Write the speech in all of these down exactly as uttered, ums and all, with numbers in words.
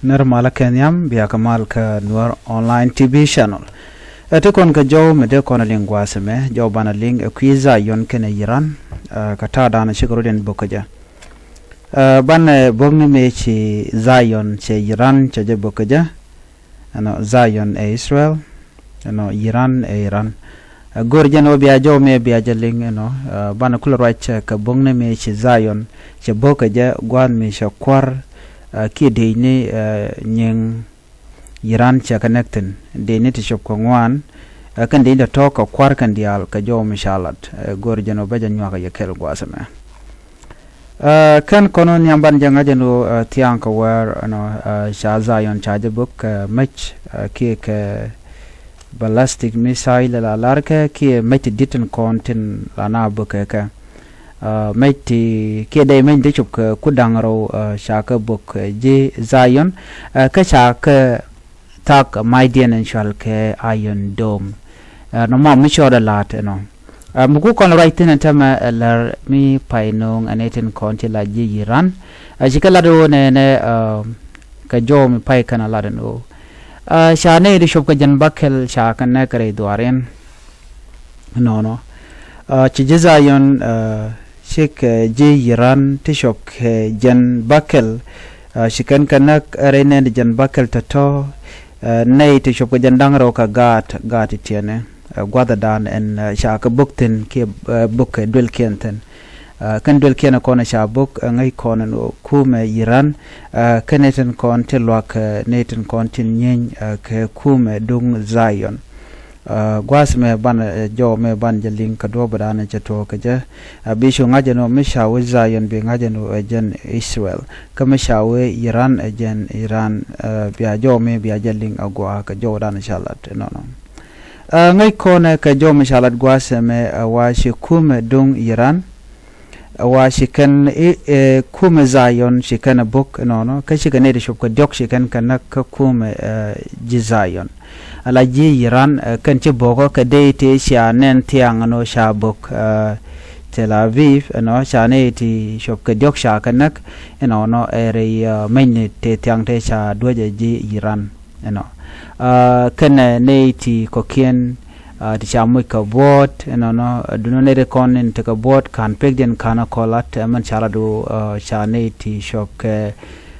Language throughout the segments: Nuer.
Nir malä kɛ nhiam, bia kɛ mal kä Nuer Online T V Channel. Ɛ ti kɔn kɛ jɔw mi dee kɔn a liŋ gua̱a̱th ɛmɛ, jɔw banɛ liŋ ɛ kui̱ Zion kɛnɛ Iran, ɛ, kɛ ta̱a̱ da̱a̱n cikɛ rut in bök kä jɛ. Ɛ, banɛ bök ni mëë ci Zion cɛ Iran cɛ jɛ bök kä jɛ. Ɛnɔ Zion ɛ Israel, ɛnɔ Iran ɛ Iran. Ɛ, go̱r jɛn ɣöö bia jɔw mëë bia jɛ liŋ ɛnɔ, ɛ, banɛ kulɛ ruac, ɛ, kɛ bök ni mëë ci Zion cɛ bök kä jɛ gua̱a̱th mi cɛ kua̱r, ɛ, kiɛ dec ni, ɛ, nyiŋ Iran cɛ kɛ näk thi̱n, dec ni ti cop kɛ ŋuan, ɛ, kɛn dec ni tɔ̱ kɛ kua̱r kɛn diaal kɛ jɔw mi ca lat, ɛ, go̱r jɛn ɣöö bä jɛ nyuak ɛ yɛ kɛl gua̱a̱th ɛmɛ. Ɛ, kɛn kɔn nhiam ban jɛ ŋa̱c ɛn ɣöö, ɛ, thia̱a̱ŋ kɛ wäär ɛnɔ, ɛ, ca Zion ca jɛ bök kɛ mäc, ɛ, kiɛ kɛ ballistic missile la larkɛ kiɛ mäc ti di̱t tin kɔn tin la na bök kɛ kɛ. Ɛ, mäc ti kiɛ dɛy mäc ti cop kɛ ku da̱ŋ rɛw, ɛ, ca kɛ bök kɛ ji̱ Zion, ɛ, kä ca kɛ thak ma̱cdiɛn in cual kɛ Iron Dome. Ɛ, nɔmɔ mi cɔɔdɛ la̱a̱t ɛnɔ. Ɛ, mi ku kɔn ruac thi̱n ɛn täämɛ, ɛ, lär mi pay no̱o̱ŋ ɛn ɛ tin kɔn ti la ji̱ Iran. Ɛ, ci kɛ lat ɣöö nɛnɛ, ɛ, kɛ jɔw mi pay kɛn a lat ɛn ɣöö, ɛ, ca nɛy ti cop kɛ jɛn bäkɛl ca kɛ nɛk rɛy dhuaar in. Nɔnɔ. Ɛ, ci ji̱ Zion, ɛ, cikɛ ji̱ Iran ti cop kɛ jɛn bäkɛl, ɛ, ci kɛn kɛ näk rɛy nɛn ti jɛn bäkɛl tɔ̱tɔ̱, ɛ, nɛy ti cop kɛ jɛn da̱ŋ rɛw kɛ gaat, gaat ti tiɛnɛ, ɛ, gua̱thɛ da̱a̱n ɛn, ɛ, ca kɛ bök thi̱n kiɛ, ɛ, bök kɛ duëlkiɛn thi̱n. Ɛ, kɛn duëlkiɛn kɔn ca bök, ɛ, ŋäc kɔn ɛn ɣöö kumɛ Iran, ɛ, kɛn nɛy tin kɔn ti luak, ɛ, nɛy tin kɔn tin nyieeny, ɛ, kɛ kumɛ duŋ Zion. Ɛ, gua̱a̱th mɛ ban, ɛ, jɔw mɛ ban jɛ liŋ kɛ duɔ̱ɔ̱p dan cɛ tuɔɔk kɛ jɛ. Ɛ, bi cu ŋa̱c ɛn ɣöö mi ca wee Zion bi ŋa̱c ɛn ɣöö ɛ jɛn Israel. Kä mi ca wee Iran ɛ jɛn Iran, ɛ, bia jɔw mɛ bia jɛ liŋ a gua̱a̱ kɛ jɔw dan ca lat nɔnɔ. Ɛ, ŋäc kɔn ɛ kɛ jɔw mɛ ca lat gua̱a̱th mɛ, ɛ, wa ci kumɛ duŋ Iran. Ɛ, wa ci kɛn i̱, ɛ, kumɛ Zion ci kɛn ɛ bök ɛnɔnɔ, kä cikɛ nɛy ti cop kɛ diɔ̱k ci kɛn kɛ näk kä kumɛ, ɛ, ji̱ Zion. Ala ji̱ Iran, ɛ, kɛn ci bökä kɛ dee ti cia nɛn thiaŋ ɛnɔ ca bök, ɛ, Tel Aviv ɛnɔ ca nɛy ti cop kɛ diɔ̱k ca kɛ näk ɛnɔnɔ ɛ rɛy, ɛ, mɛny ni tëë thiaŋ tëë ca duäcɛ ji̱ Iran. Ɛnɔ. Ɛ, kɛnɛ nɛy ti kɔ̱kiɛn, ɛ, ti ca moc kɛ buɔ̱ɔ̱t, ɛnɔnɔ, ɛ, duundɛ nɛy ti kɔn in tekɛ buɔ̱ɔ̱t ka̱n pekdiɛn ka̱n a kɔlat, ɛ, mɛn ca lat ɣöö, ɛ, ca nɛy ti cop kɛ,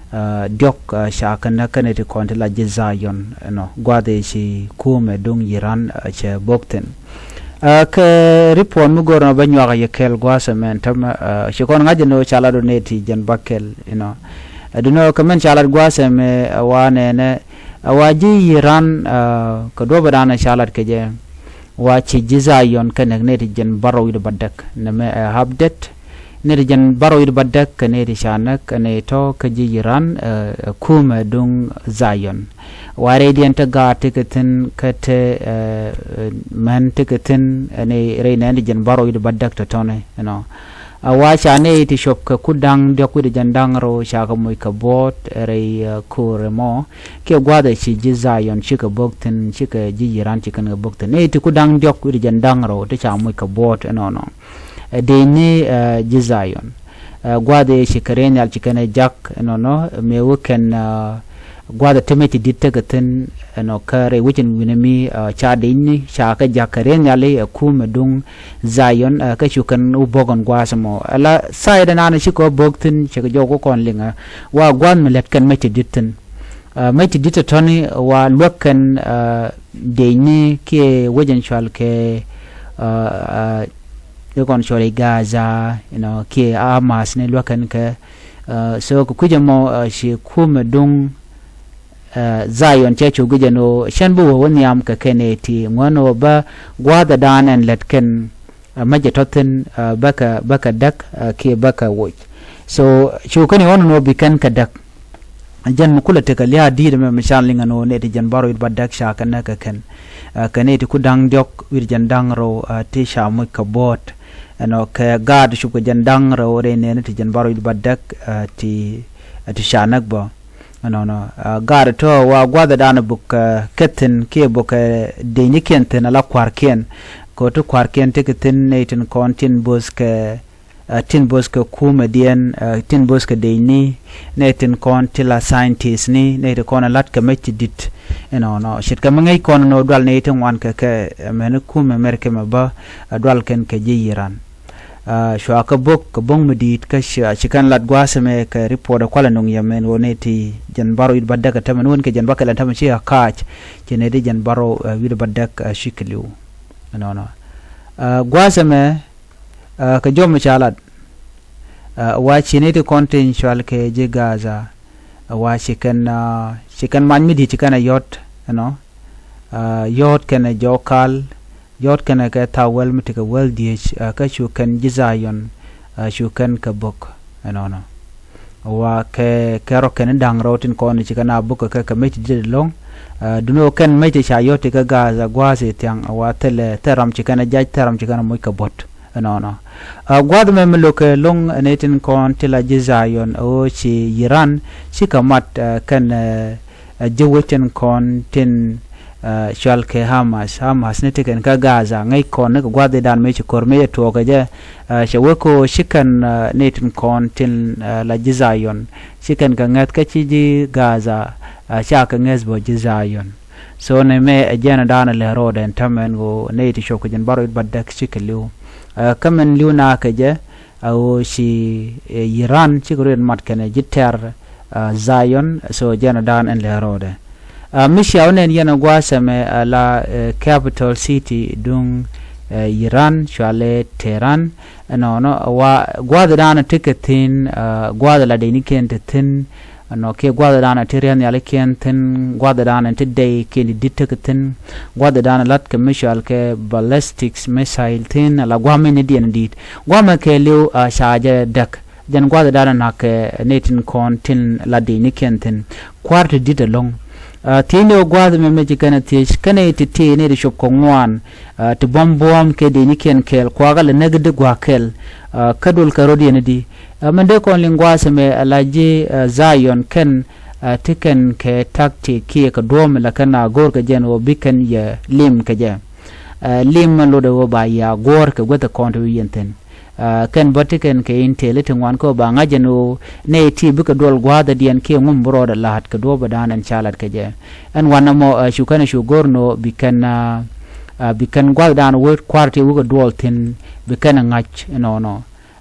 ɛ, diɔ̱k, ɛ, ca kɛ näk kɛnɛ ti kɔn ti la ji̱ Zion, ɛnɔ. Gua̱a̱th ëë ci kumɛ duŋ Iran, ɛ, cɛ bök thi̱n. Ɛ, kɛ report mi go̱o̱r ɛnɔ bä nyuak a yɛ kɛl gua̱a̱th ɛmɛ ɛn täämɛ, ɛ, ci kɔn ŋa̱c ɛn ɣöö ca lat ɣöö nɛy ti jɛn bäkɛl, ɛnɔ. Ɛ, duundɛ kɛ mɛn ca lat gua̱a̱th ɛmɛ, ɛ, wa nɛnɛ, ɛ, wa ji̱ Iran, ɛ, kɛ duɔ̱ɔ̱p ɛ da̱a̱n ɛ ca lat kɛ jɛ. Wa ci ji̱ Zion kɛ näk nɛy ti jɛn bärɔw wi̱cdɛ bädäk. Nɛmɛ ɛ update. Nɛy ti jɛn bärɔw wi̱cdɛ bädäk kɛ nɛy ti ca näk kɛ nɛy tɔ̱ kä ji̱ Iran, ɛ, ɛ, kumɛ duŋ Zion. Wa rɛydiɛn te gaat tekɛ thi̱n kä te, ɛ, ɛ, män tekɛ thi̱n, ɛ, nɛy rɛy nɛn ti jɛn bärɔw wi̱cdɛ bädäk tɔ̱tɔ̱ni, ɛnɔ. Ɛ, wa ca nɛy ti cop kɛ ku da̱ŋ diɔ̱k wi̱cdɛ jɛn da̱ŋ rɛw ca kɛ moc kɛ buɔ̱ɔ̱t, ɛ, rɛy, ɛ, ko̱r ɛmɔ. Kiɛ gua̱a̱th ëë ci ji̱ Zion cikɛ bök thi̱n, cikɛ ji̱ Iran ci kɛn kɛ bök thi̱n. Nɛy ti ku da̱ŋ diɔ̱k wi̱cdɛ jɛn da̱ŋ rɛw ti ca moc kɛ buɔ̱ɔ̱t ɛnɔnɔ. Ɛ, dec ni, ɛ, ji̱ Zion. Ɛ, gua̱a̱th ëë ci kɛ riey nhial ci kɛn ɛ jak ɛnɔnɔ, mëë wä kɛn, ɛ, gua̱a̱th ɛ temɛ ti di̱t tekɛ thi̱n, ɛnɔ, kä rɛy wec in wi̱nɛ mi, ɛ, ca dec ni ca kɛ jak kɛ riey nhial i̱ ɛ kumɛ duŋ Zion, ɛ, kä cu kɛn wä bök ɛn gua̱a̱th ɛmɔ. Ala thaayɛ dɛ naan cikɛ wä bök thi̱n, cikɛ jɔw kä kɔn liŋ, ɛ, wa gua̱a̱th mi lät kɛn mɛ ti di̱t thi̱n. Ɛ, mɛ ti di̱t tɔ̱tɔ̱ni wa luäk kɛn, ɛ, dec ni kiɛ wec in cual kɛ, ɛ, ɛ, i̱ kɔn cual i̱ Gaza, you know, kiɛ Hamas ni luäk kɛn kɛ, ɛ, so kɛ kui̱c ɛmɔ, ɛ, ci kumɛ duŋ, ɛ, Zion cɛ cu guic ɛn ɣöö cɛn bi wä wä nhiam kɛ kɛn ɛ ti ŋuän ɣöö bä gua̱a̱th ɛ da̱a̱n ɛn lät kɛn, ɛ, mɛ jɛ tɔ̱ thi̱n, ɛ, bäkɛ, bäkɛ däk, ɛ, kiɛ bäkɛ woc. So cu kɛn i̱ ɣɔn ɛn ɣöö bi kɛn kɛ däk. Jɛn mi kulɛ tekɛ lia̱a̱ di̱i̱t ɛmɛ mi can liŋ ɛn ɣöö nɛy ti jɛn bärɔw wi̱cdɛ bädäk ca kɛ näk kɛ kɛn. Ɛ, kɛ nɛy ti ku da̱ŋ diɔ̱k wi̱cdɛ jɛn da̱ŋ rɛw, ɛ, ti ca moc kɛ buɔ̱ɔ̱t. Ɛnɔ kɛ gaat ti cop kɛ jɛn da̱ŋ rɛw rɛy nɛɛni ti jɛn bärɔw wi̱cdɛ bädäk, ɛ, ti, ɛ, ti ca näk bä. Ɛnɔnɔ, ɛ, gaat tɔ̱ wa gua̱a̱th ɛ da̱a̱n buk, ɛ, kɛ thi̱n kiɛ buk, ɛ, dec ni kiɛn thi̱n ala kua̱rkiɛn. Kɛ ɣöö ti kua̱rkiɛn tekɛ thi̱n nɛy tin kɔn tin bo̱th kɛ ɛ, tin bo̱th kɛ kumɛ diɛn, ɛ, tin bo̱th kɛ dec ni, nɛ tin kɔn ti la scientist ni, nɛ ti kɔn ɛ lat kɛ mec ti dit. Ɛnɔnɔ ce̱tkɛ mi ŋäc kɔn nɔ dual nɛ ti ŋuan kɛ kɛ, ɛ, mɛn kumɛ mɛr kɛ mɛ bä, ɛ, dual kɛn kɛ ji̱ Iran. Ɛ, cua kɛ bok kɛ bo̱ŋ mi di̱i̱t kä ci, ci kɛn lat gua̱a̱th ɛmɛ kɛ report ɛ kualɛ nuŋ yɛ mɛn ɣöö nɛ ti jɛn bärɔw wi̱cdɛ bädäk ɛ tämɛ ni wän kɛ jɛn bäkɛl ɛn tämɛ ci ɛ kaac, ci nɛ ti jɛn bärɔw, ɛ, wi̱cdɛ bädäk, ɛ, ci kɛ li̱w. Ɛnɔnɔ. Ɛ, gua̱a̱th ɛmɛ, ɛ, kɛ jɔm ca lat. Ɛ, wa ci nɛ ti kɔn tin cual kɛ ji̱ Gaza. Ɛ, wa ci kɛn, ɛ, ci kɛn mac mi di̱i̱t ci kɛn ɛ yɔ̱t, ɛnɔ. Ɛ, yɔ̱t kɛnɛ jɔk kal, yɔ̱t kɛnɛ kɛ thaw wäl mi tekɛ wäl dhieec, ɛ, kä cu kɛn ji̱ Zion, ɛ, cu kɛn kɛ bök, ɛnɔnɔ. Wa kɛ, kɛ rɔ kɛn da̱ŋ rɛw tin kɔn ci kɛn a bök kɛ kɛ mec ti di̱t ɛlɔ̱ŋ. Ɛ, duŋni ɣöö kɛn mec ti ca yɔ̱t ti kä Gaza gua̱a̱th i̱ thia̱ŋ, ɛ, wa thilɛ, thil ram ci kɛn a jac, thil ram ci kɛn a moc kɛ buɔ̱t, ɛnɔnɔ. Ɛ, gua̱a̱th ɛmɛ mi lo̱kɛ ɛlɔ̱ŋ, ɛ, nɛ tin kɔn ti la ji̱ Zion, ɛ, ɣöö ci Iran cikɛ mat, ɛ, kɛn, ɛ, ɛ, ji̱ wec tin kɔn tin, ɛ, cual kɛ Hamas, Hamas ni ti kɛn kä Gaza, ŋäc kɔn ni kɛ gua̱a̱th i̱ dan mëë ci ko̱r mëë cɛ tuɔɔk kɛ jɛ, ɛ, cɛ wek kɛ ɣöö ci kɛn, ɛ, ni tin kɔn tin, ɛ, la ji̱ Zion, ci kɛn kɛ ŋäth kä ci ji̱ Gaza, ɛ, ca kɛ ŋäth bä ji̱ Zion. So nɛ mɛ ɛ jɛn ɛ dan ɛ lɛ ro̱o̱dɛ ɛn tämɛ ɛn ɣöö nɛ ti cuɔp kɛ jɛn bärɔw wi̱cdɛ bädäk ci kɛ li̱w. Ɛ, kä mɛn li̱w na kɛ jɛ, ɛ ɣöö ci, ɛ, Iran cikɛ rɔ yɛn mat kɛnɛ ji̱ tɛr, ɛ, Zion, so jɛn ɛ dan ɛn lɛ ro̱o̱dɛ. Ɛ, mi cia wä nɛn yɛn ɛ gua̱a̱th ɛmɛ, ɛ, la, ɛ, capital city duŋ, ɛ, Iran, cualɛ Tehran, ɛnɔnɔ, wa gua̱a̱th ɛ dan ɛ tekɛ thi̱n, ɛ, gua̱a̱th ɛ la dec ni kiɛn te thi̱n, ɛnɔ kiɛ gua̱a̱th ɛ dan ɛ ti ria̱th nhialikiɛn thi̱n, gua̱a̱th ɛ dan ɛ ti dɛy kiɛn ti di̱t tekɛ thi̱n, gua̱a̱th ɛ dan ɛ la̱t kɛ missile kɛ ballistic missile thi̱n, ala gua̱a̱th mi ni diɛn di̱i̱t. Gua̱a̱th mɛ kɛɛliw, ɛ, ca jɛ däk. Jɛn gua̱a̱th ɛ dan ɛ na̱k kɛ ni tin kɔn tin la di̱i̱t ni kiɛn thi̱n. Kua̱r ti di̱t ɛlɔ̱ŋ. Ɛ, thiecni ɣöö gua̱a̱th ɛmɛ mɛ ci kɛn ɛ thiec, kɛn ɛ ti ti ni ti cop kɛ ŋuan, ɛ, ti buɔ̱m buɔ̱ɔ̱m kɛ di̱i̱t ni kiɛn kɛɛl, kuakä lɛ näk di gua̱a̱k kɛl, ɛ, kä duɔl kɛ rɔ̱diɛn di. Ɛ, mɛn dee kɔn liŋ gua̱a̱th ɛmɛ, ɛ, la ji̱, ɛ, Zion kɛn, ɛ, ti kɛn kɛ tactic kiɛ kɛ duɔ̱ɔ̱m la kɛn a go̱o̱r kɛ jɛn ɣöö bi kɛn yɛ lim kɛ jɛ. Ɛ, lim mɛ lotdɛ ɣöö ba yɛ a guɔ̱ɔ̱r kɛ guäth ɛ kɔn ti wi̱i̱ yɛn thi̱n. Ɛ, kɛn bä ti kɛn kɛ intel ti ŋuan kä ba ŋa̱c ɛn ɣöö nɛy ti bikɛ duɔl gua̱a̱thädiɛn kiɛ ŋum bi rɔɔdɛ la̱a̱t kɛ duɔ̱ɔ̱p ɛ da̱a̱n ɛn ca lat kɛ jɛ. Ɛn wanɛ mɔ, ɛ, cu kɛn cu go̱r nɔ bi kɛn, ɛ, ɛ, bi kɛn gua̱a̱th da̱a̱n wä kua̱r ti wä kɛ duɔl thi̱n bi kɛn ɛ ŋa̱c ɛnɔnɔ.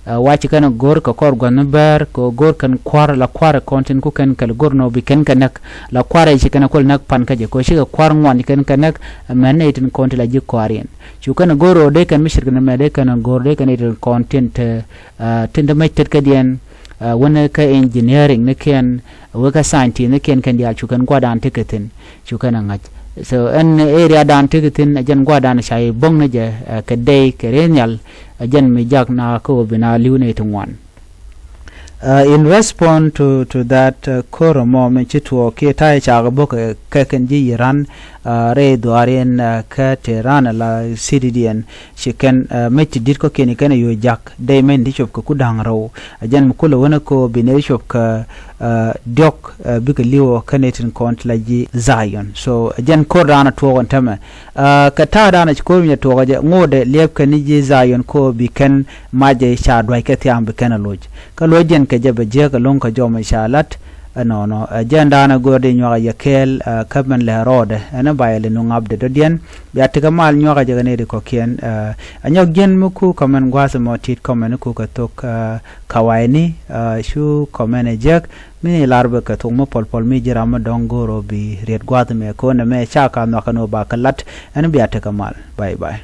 Ɛ, wa ci kɛn ɛ go̱r kɛ kɔr gua̱th mi bäär kɛ go̱r kɛn kua̱r la kua̱r ɛ kɔn tin ku kɛn kɛl go̱r nɔ bi kɛn kɛ näk la kua̱r ɛ ci kɛn ɛ kuäl näk pan kä jɛ kɛ cikɛ kua̱r ŋuan ci kɛn kɛ näk. Ɛ, mɛn nɛy tin kɔn ti la ji̱ kua̱r yɛn. Cu kɛn ɛ go̱r ɣöö dee kɛn mi ce̱tkɛ ni mɛ dee kɛn ɛ go̱r dee kɛn i̱ tin kɔn tin te, ɛ, tin te mec tetkädiɛn, ɛ, wänɛ kä engineering ni kiɛn, wä kä scientist ni kiɛn kɛn diaal cu kɛn gua̱dan tekɛ thi̱n, cu kɛn ɛ ŋa̱c. So ɛn area dan tekɛ thi̱n ɛ jɛn gua̱dan ca i̱ bo̱ŋ ni jɛ, ɛ, kɛ dey kɛ rɛy nhial, ɛ jɛn mi jak na kä wä bi na li̱w ni ti ŋuan. Ɛ, in response to, to that, ɛ, ko̱r ɛmɔ min ci tuɔɔk kiɛ ta̱yɛ cakɛ bo̱k, ɛ, kɛ kɛn ji̱ Iran, ɛ, rɛy dhuaar yɛn, ɛ, kä Tehran ala city diɛn ci kɛn, ɛ, mec ti di̱t kɔ̱kiɛn i̱ kɛn ɛ yo̱o̱ jak dee mɛn ti cop kɛ ku da̱ŋ rɛw. Ɛ jɛn mi kulɛ wänɛ ko̱ bi nɛ ti cop kɛ, ɛ, diɔ̱k, ɛ, bikɛ li̱wɔ kä nɛ tin kɔn ti la ji̱ Zion. So ɛ jɛn ko̱r da̱a̱n ɛ tuɔɔk ɛn tämɛ. Ɛ, kɛ ta̱a̱ da̱a̱n ɛ ci ko̱r wi̱nyɛ tuɔɔk ɛ jɛ ŋotdɛ liɛp kɛn ni ji̱ Zion ko̱ bi kɛn macɛ ca dua̱ckɛ thia̱a̱ŋ bi kɛn ɛ loc. Kä luɔ̱c jɛn kɛ jɛ bɛ jiäk ɛlɔ̱ŋ kɛ jɔmɛ ca lat. Ɛnɔnɔ, ɛ, jɛn da̱a̱n ɛ gör di nyuak ɛ yɛ kɛɛl, ɛ, kä mɛn lɛ rɔɔdɛ ɛn ɛ ba yɛ lɛ nuŋ update dɔ̱diɛn. Bia tekɛ mal nyuak ɛ jɛ kɛ nɛy di kɔ̱kiɛn, ɛ, ɛ nyɔk ji̱n mi ku comment gua̱a̱th ɛmɔ tit comment ku kɛ thok, ɛ, kawayni, ɛ, cu comment ɛ jek mi ni lar bɛ kɛ thok mi pɔl pɔl mi ji̱ ram mi dɔ̱ŋ go̱o̱r ɔ bi riet gua̱a̱th ɛmɛ kɛ ɣöö nɛmɛ ca ka nhɔakɛ ni ɣöö ba kɛ lat. Ɛn bia tekɛ mal. Bye bye.